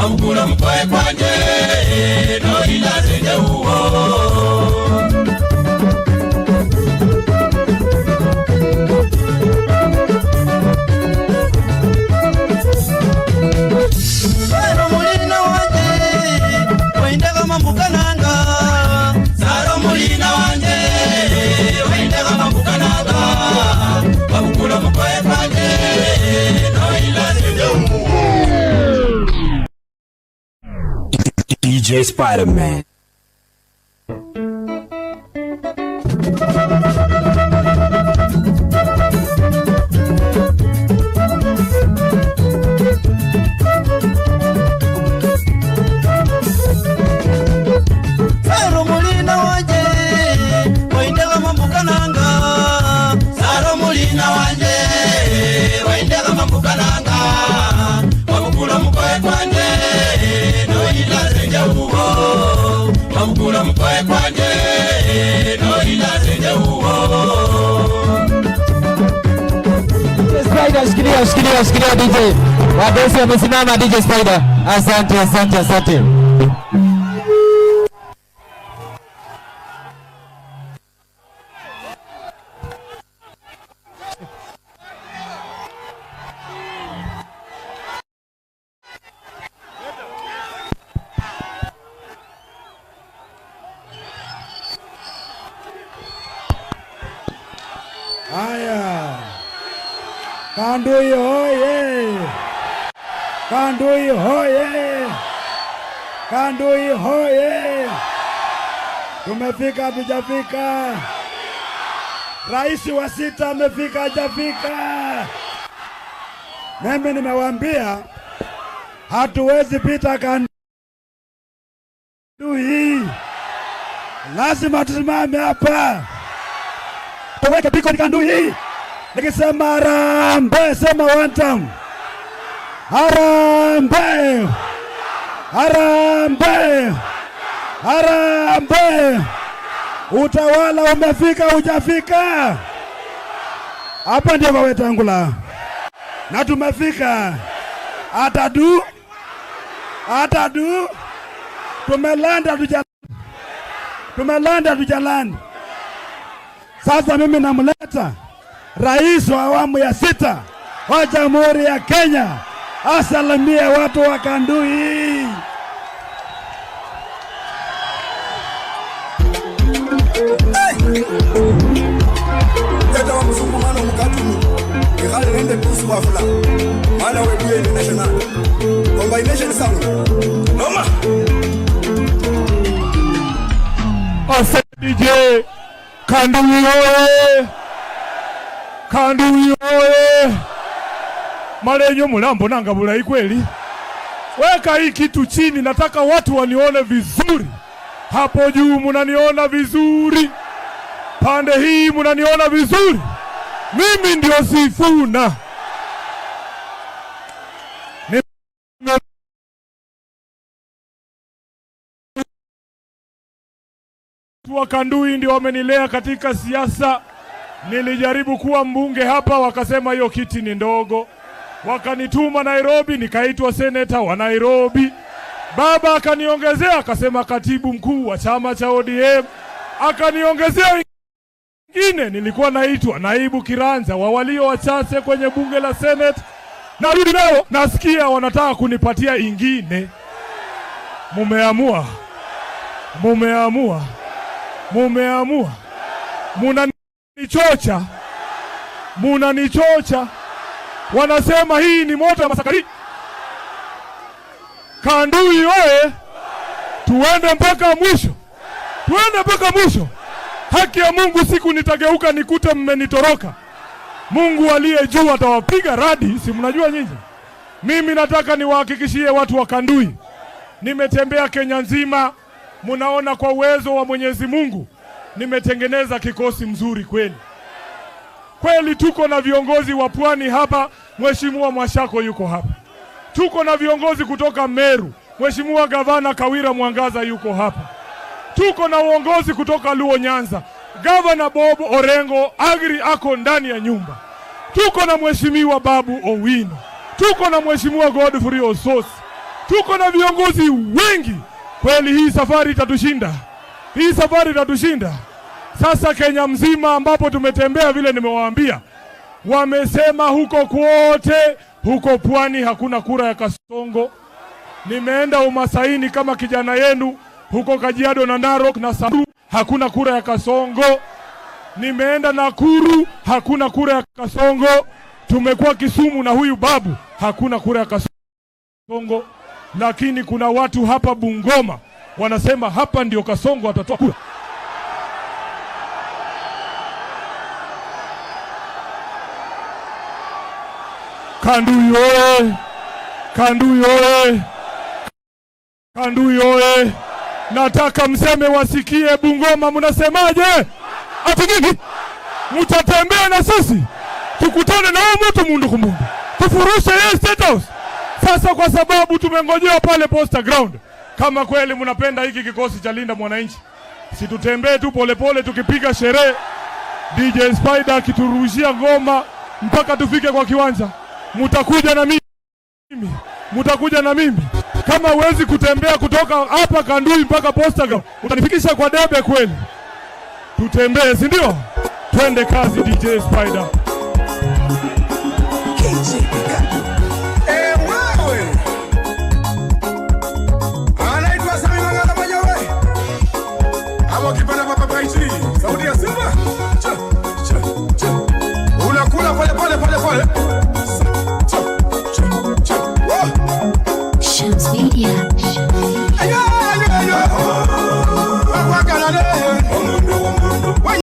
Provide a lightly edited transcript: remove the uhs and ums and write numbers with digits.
Wabukula mukoye kwanje noila uwo. Saro mulina wanje waindega mambukananga, Saro mulina wanje waindega mambukananga, wabukula mukoye kwanje noila uwo. DJ Spider-Man. Saro mulina wanje waindega mambukananga, Saro mulina wanje waindega mambukananga, wabukula mukoye kwanje noila uwo, wabukula mukoye kwanje noila uwo. Spider, shikilia, shikilia, shikilia DJ. Wadosi wamesimama DJ Spider. Asante, asante, asante. Haya, Kandui hoye! Kandui hoye! Kandui hoye! Tumefika, hatujafika? Rais wa sita amefika, hajafika? Mimi nimewaambia hatuwezi pita Kandui, lazima tusimame hapa tuweke piko Kandui. Nikisema harambee, sema one time. Harambee! Harambee! Harambee! Utawala umefika, hujafika? Hapa ndio kwa Wetangula na tumefika. Atadu atadu, tumelanda tuja, tumelanda tujalanda. Sasa mimi namleta rais wa awamu ya sita wa Jamhuri ya Kenya asalimie watu wa Kandui. Tata wa mzungu mwana mukatumi ikhale nende Bruce Wafula mwana webuye international combination sound noma. Asante DJ. Kandui oye! Kandui oye! Malenyo mulambo nanga bulai kweli. Weka hii kitu chini, nataka watu wanione vizuri. Hapo juu munaniona vizuri, pande hii munaniona vizuri. Mimi ndio Sifuna. Wa Kandui ndio wamenilea katika siasa. Nilijaribu kuwa mbunge hapa, wakasema hiyo kiti ni ndogo, wakanituma Nairobi, nikaitwa seneta wa Nairobi. Baba akaniongezea akasema katibu mkuu wa chama cha ODM, akaniongezea ingine, nilikuwa naitwa naibu kiranja wa walio wachache kwenye bunge la Senate. Narudi leo nasikia wanataka kunipatia ingine. Mumeamua, mumeamua, mumeamua, munanichocha, munanichocha. Wanasema hii ni moto ya masakari. Kandui oye! Tuende mpaka mwisho, tuende mpaka mwisho. Haki ya Mungu, siku nitageuka nikute mmenitoroka, Mungu aliye juu atawapiga radi, si mnajua nyinyi. Mimi nataka niwahakikishie watu wa Kandui, nimetembea Kenya nzima, munaona kwa uwezo wa Mwenyezi Mungu nimetengeneza kikosi mzuri kweli kweli. Tuko na viongozi wa pwani hapa, Mheshimiwa Mwashako yuko hapa. Tuko na viongozi kutoka Meru, Mheshimiwa Gavana Kawira Mwangaza yuko hapa. Tuko na uongozi kutoka Luo Nyanza, Gavana Bob Orengo Agri ako ndani ya nyumba. Tuko na Mheshimiwa Babu Owino, tuko na Mheshimiwa Godfrey Osotsi, Tuko na viongozi wengi kweli. Hii safari itatushinda, hii safari itatushinda. Sasa Kenya mzima ambapo tumetembea, vile nimewaambia, wamesema huko kwote, huko pwani hakuna kura ya Kasongo. Nimeenda Umasaini kama kijana yenu huko Kajiado na Narok na Samburu, hakuna kura ya Kasongo. Nimeenda Nakuru, hakuna kura ya Kasongo. Tumekuwa Kisumu na huyu babu, hakuna kura ya Kasongo. Lakini kuna watu hapa Bungoma wanasema hapa ndio Kasongo atatoa kura. Kanduyi oye! Kanduyi oye! Kanduyi oye! Nataka mseme wasikie Bungoma, mnasemaje? Ati nini? Mtatembea na sisi tukutane na huyu mtu mundu kumundu, tufurushe yeye State House. Sasa kwa sababu tumengojea pale Posta Ground, kama kweli mnapenda hiki kikosi cha Linda Mwananchi, si tutembee tu polepole tukipiga sherehe, DJ Spider akiturushia ngoma mpaka tufike kwa kiwanja. Mutakuja na mimi, mutakuja na mimi. Kama huwezi kutembea kutoka hapa Kandui mpaka Posta Ground, utanifikisha kwa debe kweli? Tutembee, si ndio? Twende kazi, DJ Spider. Eh, wewe. Anaitwa Sami Mangala Majawe. Hapo kipanda papa Paiti. Sauti ya Simba. Cha, cha, cha. Unakula pole pole pole pole.